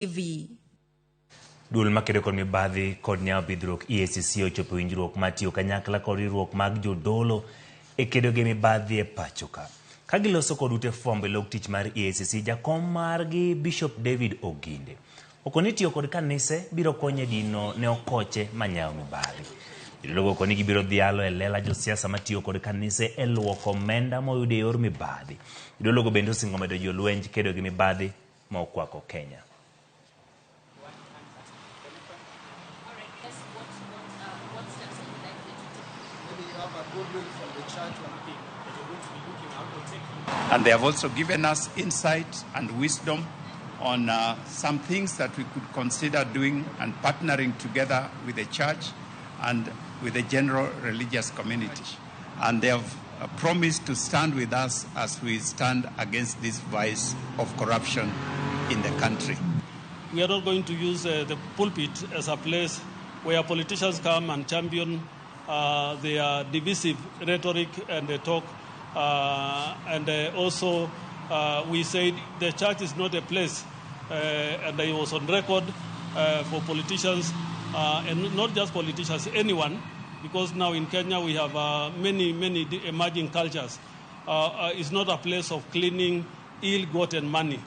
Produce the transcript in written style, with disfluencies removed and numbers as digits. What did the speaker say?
TV. Duol makedo kod mibadhi kod nyawo bidhruok EACC ochopo e winjruok mar tiyo kanyakla kod riwruok mag jodolo e kedo gi mibadhi e pacho ka. Ka giloso kod ute fwambo e log tich mar EACC, jakom margi Bishop David Oginde okoni tiyo kod kanise biro konyo e dino ne okoche manyawo mibadhi. Jodologo okoni gibiro dhialo e lela josiasa matiyo kod kanise e luoko omenda moyud e yor mibadhi. Jodologo bende osingo medo jolwenj kedo gi mibadhi ma okwako Kenya. And they have also given us insight and wisdom on some things that we could consider doing and partnering together with the church and with the general religious community. And they have promised to stand with us as we stand against this vice of corruption in the country. We are not going to use the pulpit as a place where politicians come and champion their divisive rhetoric and they talk. And also, we said the church is not a place, and I was on record for politicians, and not just politicians, anyone, because now in Kenya we have many, many emerging cultures. It's not a place of cleaning ill-gotten money.